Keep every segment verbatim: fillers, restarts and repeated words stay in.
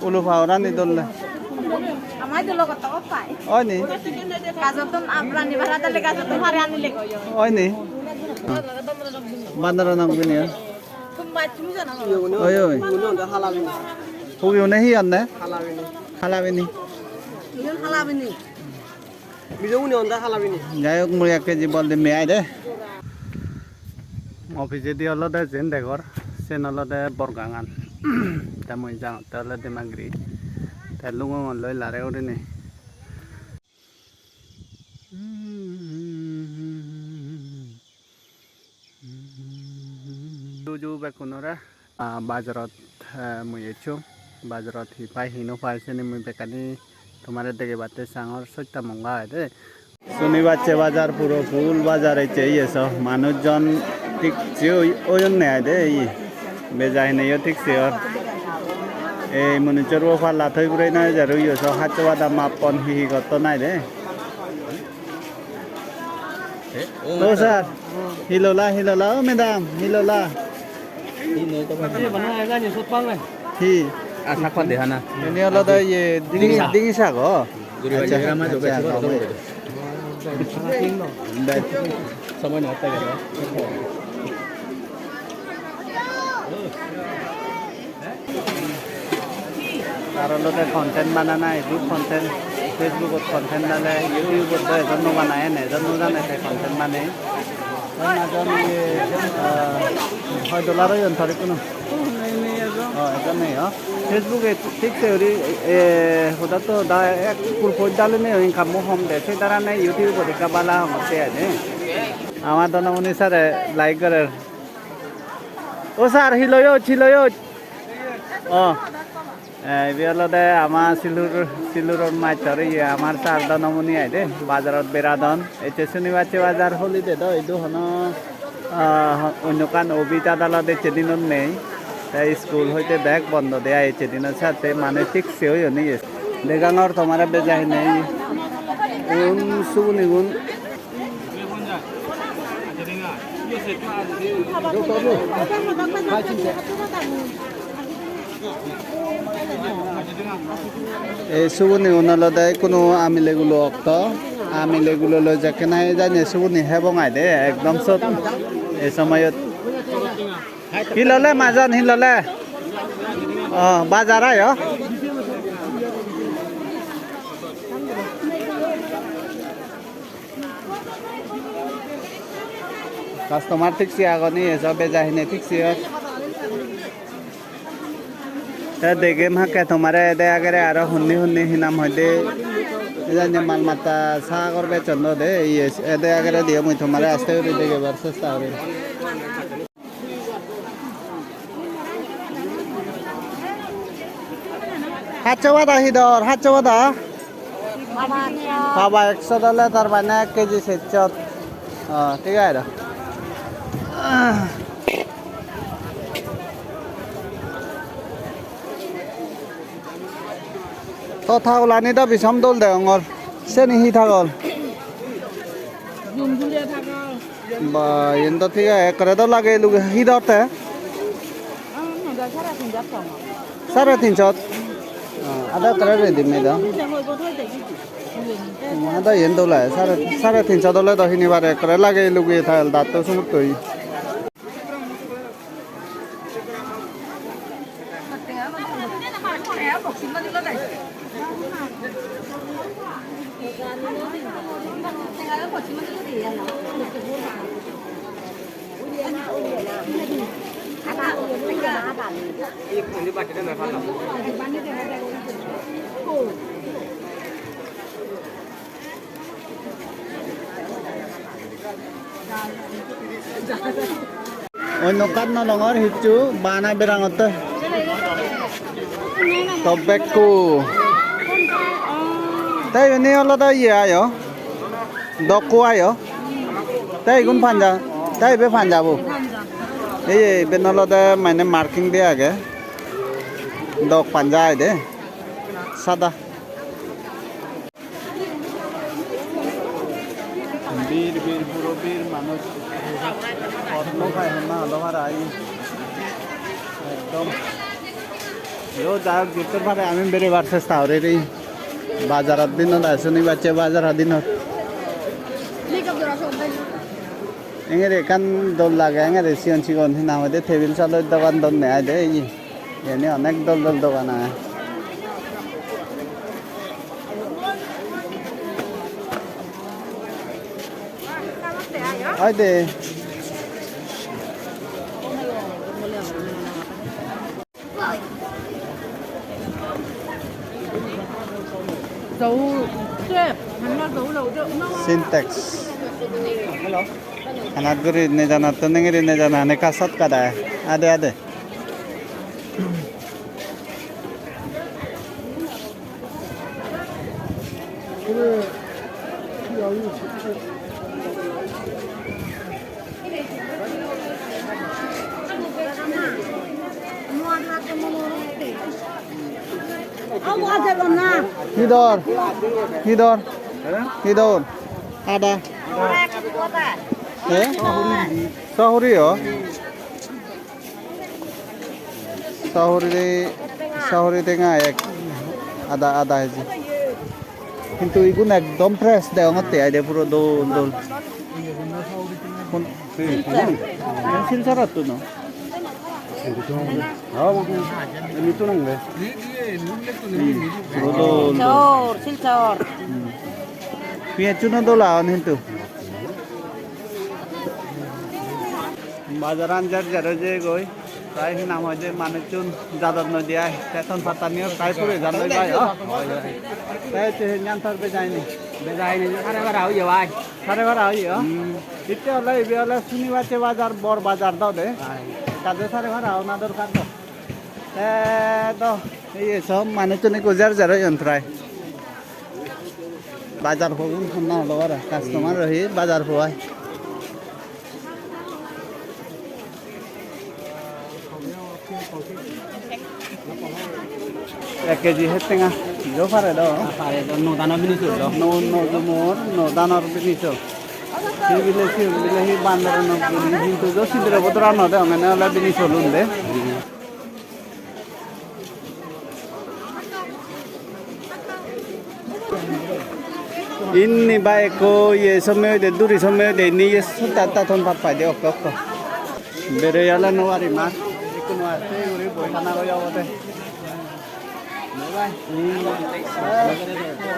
Ulu paorani dol de. Amai dolo gotto pai. Oi ni? Gajottun abrani bara dale gajottun pare anile. Oi ni? Bandara nam gini ya? Oi, oi. Hugi une hi anne? Halabini. Iyon halabini. Bijo une onda halabini. Jai hok, mui ek keji bol dim ai de. Mo pijedi olode jen degor, sen olode Borgangan. Te mui jangotte ole Demagiri. Te lungongor loi lare gurinei. Juju bekkunore, ah, bajarot, eh, mui ecchong. Bajarot hi pai hi no pai seni mui bekkani tomare degebatte sangor, sosta monga ai de. Sunibaccche bajar puro full bajar ecche iye so. Manuj jon thik se oi-, oyonne ai de iye. Beja hine yo thik se or. Ei manuchor bo palla thoi purei noi jar iye so. Haccho bada mappon hi hi gotton ai de. O sir, hi lola, hi lola, o madam, hi lola? Hi? Ah, sakpan de hana. Ini olode iye dingi, dingi sago. Accha, accha, accha. Bai. Somoy no paile. Aro olode content banana, idu content, Facebook-ot content dale, YouTube-ot do ejon no banai ene, ejon no jane te content banei. Oi, najon iye, ah, hoi dollar oyon tor ikkunu? Oh, ejon nei, oh. Facebook-e thik se guri, eh, hoda to da ek full post dale nei, income-o hom de, se darane YouTube-ot ekka bala hom de ene. Ama Donamoni sir-e like gorer. O sir, hi loyoj, hi loyoj? Oh. Eh, ibe olode ama Silur, Siluror mastor iye, amar sir Donamoni ai de, bajarot beradon. Ecche sunibaccche bajar holiday do, idu hono, ah, onno ekkan office adalat ecche dinot nei. Te school hoite bek bondo de ai ecche dinot, satte mane thik se oyon iye. Degangor tomare beja hine iye. Un sugunigun. Ei suguni un olode ikkunu amile gulo okto. Amile gulo loi jekke nahi jani suguni hebong ai de, ekdom sot. Ei somoyot. Hi lole majon, hi lole? Oh, bajar ayo. Customer thik se agon, iye so beja hine thik se or. Te degem hakke tomare ede agere aro honni honni hi nang hoide. Ejani mal matta sagor bechon do de, iye ede agere diye mui tomare aste guri degebar chesta gorim. Haccho bada hi dor? Haccho bada? Paba ekso dole, tar mane ek keji sechsot. Oh, thik age do. To thagolani do bisom dol degongor. Seni hi thagol? Jumjuliya thagol. Ba, iyen do thik age, ekkore do lageye luge. Hi dor te? Ah, no, da, sare tin sot. Sare tin sot? Ah, ada ekkore ready made, ah. Ada iyen dol age, sare, sare tin sot ole do hinibar ekkore lageye luge thagol datto sumuttoi. Onno ekkan no degongor hissu, bana berangotte. Tobacco. Te iben olode iye ayo. Dokko ayo. Te igun panja, te ibe panjabo. Ei, ei, iben olode mane marking de age. Dok panja ai de. Sada. Bir, bir, puro bir manuj. Pot no pai honna holo para ai. Ekdom. Yo, jai hok, jittur pare ami berebar chesta gori de. Bajarot dinot ai, sunibar se bajarot dinot. Engeri ekkan dol lage, engeri sigon sigon hi nang hoide tebil saloi dogan donne ai de, ye. Iyeni onek dol dol dogan age. Oi de. Sintex. Hanat guri nejanattun nengiri nejana, hani ekka shortcut age. Ade, ade. Hi dor? Hi dor? Hi dor? Ada. Eh? Sahuri o? Sahuri, sahuri tenga ek, ada, ada eji. Hintu igun ekdom fresh degongotte ai de, puro dol dol. Hun-, igun Silchar-ottun no? Puro dol dol. Silchar, Silchar. Hmm. Piyajjuno dol agon hintu. Bajaran jer jer oi jeyegoi, prai hi nang hoide manuchun jadon noi de ai, te ton pattaniyo prai puri jan noi bai, o. Te ecche he nyan tor bejai ni. Bejai ni, sare bara oye bai. Sare bara oye, o? Hmm. Itte ole, ibe ole sunibar se bajar, bor bajar do de. Ai. Ekka de sare bara ona dorkar do. Te do, ei sob manuchun ekku jer jer oyon prai. Bajar po gun honna holo bara, customer-o hi bajar po ai. Ek keji het tenga, jo pare do. Pare do, no danor binis ol do. No, no jumor, no danor binis ol. Hi bile, hi bile, hi bandor no binis, hintu jo sidre bodora no de, ongene ole binis olun de. Inni ba ekko ye somme oide, duri somme oide, inni ye sutta utta ton pat paide okko okko. Berei ole no parim ar. Ekko no ar. Sei guri boi thana goi obode. Hmm.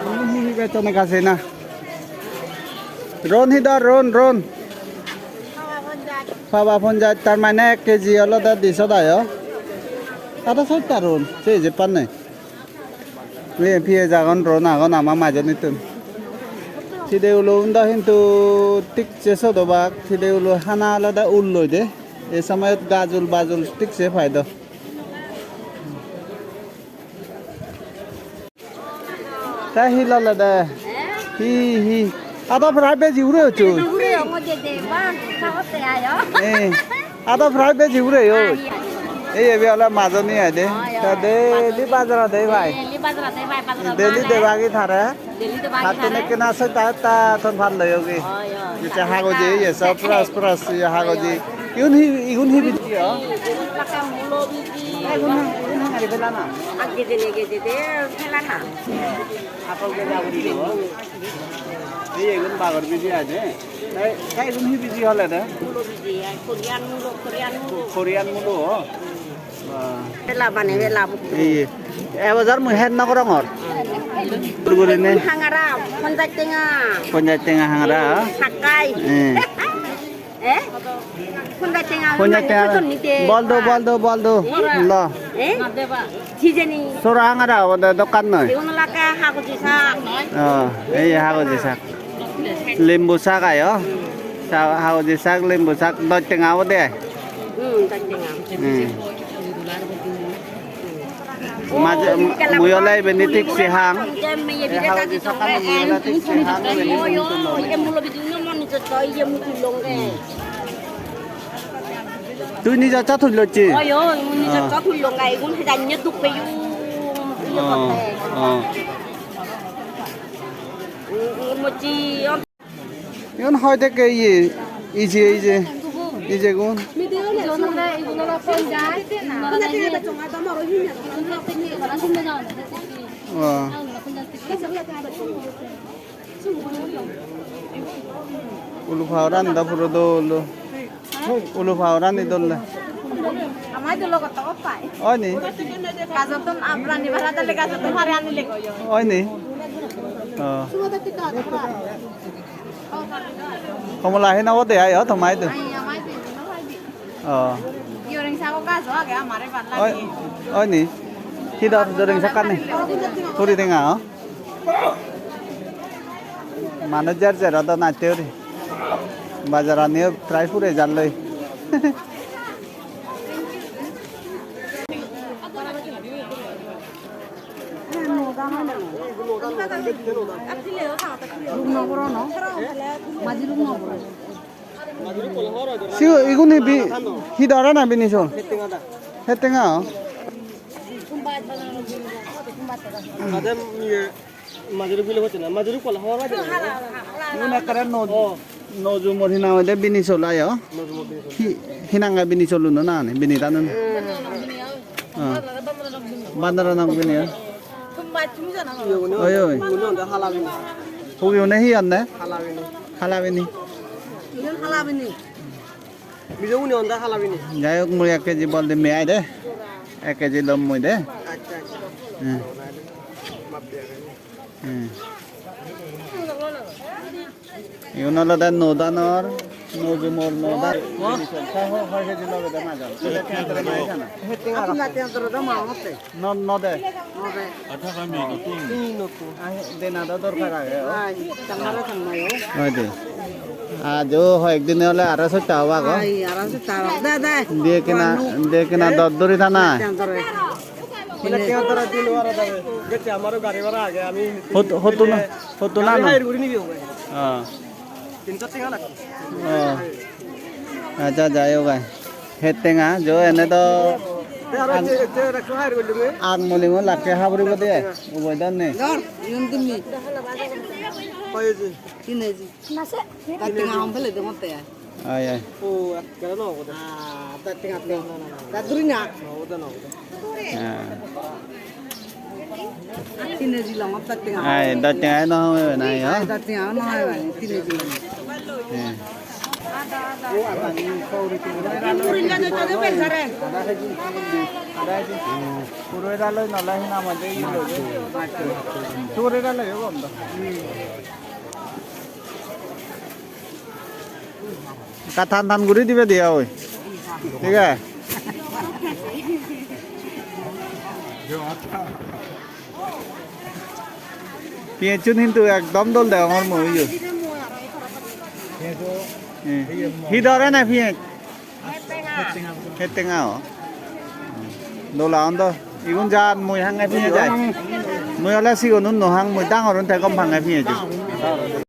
Hi hi bettone gajei na. Ron hi dor, ron, ron. Paba ponjaj, tar mane ek keji olode diso dai o. Ado sotta ron, se je panne. Ei piyej agon, ron agon ama majonittun. Tide ulo undo hintu thik se sot obak, tide ulo hana olode ulloi de. Ei somoyot gajul bajul thik se pai do. Te hi lolede? Hi, hi? Ado prai beji hure occhoi. Hure ongode de, ba, saotte ayo. Eh, ado prai beji hure oi. Ayo, ayo. Ei ebe ole majoni ai de. Ayo. Te daily bajarot de bai. Daily bajarot de bai, bajarot de bai. Daily debagi tare. Daily debagi tare. Hattun ekkena soita ta ton pal loyogi. Ayo, ayo. Ecche hagoji, ye sob fresh, fresh, ye hagoji. Igun hi, igun hi biji, o? Igun mulo biji. Igun hang-, igun hangari pelana? Age dene gede de pelana. Apol gede aguri do. Ei igun bagor biji age. Ei, ei igun hi biji hole de? Mulo biji, ai Korean mulo, Korean mulo. Korean mulo, o? Bela bane, bela. Ei, ei bojar mui het no gorongor. Gurine. Hangara, ponjaj tenga. Ponjaj tenga hangara. Sakkai. Eh. Eh? Ponjaj tenga. Ponjaj tenga. Bol do, bol do, bol do. Lo. Eh? Sijeni. Sora hangara obode, dokan noi. Igun olode hagoji sak. Oh, ei hagoji sak. Lembu sak ayo. Sa-, hagoji sak, lembu sak, doj tenga obode ai. Hmm, doj tenga. Hmm. Maje, mui ole ibeni thik se hang. Ei hagoji sakkan mui ole thik se hang, ibeni mui tulong. Tui nijo cha thullo chi? Oi, oi, mui nijo cha thullo, ngai gun he janye duk peyo. Oh, oh. Mochi. Igun hoi thekke iye, ije, ije, ijegun. Oh. Ulu power ani do puro dol. Ulu power ani dol de. Amai dolo kotto pai. Oi ni? Gajottun abrani bara dale gajottun pare anile goi. Oi ni? Oh. Homola hena ode ayo tomai do. Ai, amai do, no pai di. Oh. Yoreng sago gajo age amare bal lage. Oi ni? Hi dor joreng sakkani? Huri tenga, oh? Manuj jer jer odon atte uri. Bajaraniyo prai pure jalloi. Siu, igun hi bi-, hi dore na bini sol? Hettenga, oh. Ade, iye, majuri bile hotte na, majuri kola hor hoide na. Igun ekkere no, oh. Nojumor hi nang hoide bini sol ayo. Nojumor bini sol. Hi, hi nang bini soluno na ni, bini tanun. Hmm. Ah. Bandara nang bini, ah. Iye gune oi, oi. Gune onde hala bini. Hugi une hi onde? Hala bini. Hala bini. Iyan hala bini. Mijo gune onde hala bini. Jai hok, mui ek keji bol dim ai de. Ek keji lom mui de. Accha, accha. Hmm. Map diya gani. Hmm. Igun olode nodanor, nojumor nodan. Sa ho-, hoi keji lobe de majon. Sebe kentore mai jana. Apni mati antore do ma hotte. No, no de. No de. Ahi, dena do dorkar age, oh. Ai, tamare tamma yo. Oi de. Ajo hoyek dine ole aro sotta obak, oh. Ai, aro sotta obak. De, de. Diye kena, diye kena dor duri thana. Mati antore. Bile tenga dora dilo aro dore. Gecche amaro gari bhara age, ami hot-, hotto na, hotto na gari no? Hire guri nibi obo. Ah. Tinso tenga lagbe. Oh. Accha, jai hok gai. Het tenga, jo ene do. Te aro je, je ekko hire guri dibe. Ak mulingo lakke haburibo de. Uboi don ne. Dor, yun dumi. Hoye ji. Tine ji. Nase. Dak tenga hom pele de motte ai. Ai, ai. O, ekkere no obode. Ah, dak tenga te. Na, na, na, na. Dak duri na. No obode, no obode. Ha. Tine ji long dak tenga. Ai, dak tenga no hobe na, yo. Ai, dak tenga no hobe, tine ji long. Ha. O, ada ni, sorry, tu. Puro era loi no lai na ma de, yo. Puro era loi yo, bom da. Ekka than than guri dibe diya oi. Thik age? Piyejun hintu ekdom dol degongor mui yo. Eh, hi dore na piyej? Het tenga o. Dola on do. Igun jan mui hange piyej jai. Mui ole sigonun no hang, mui dangorun te gom hange piyej.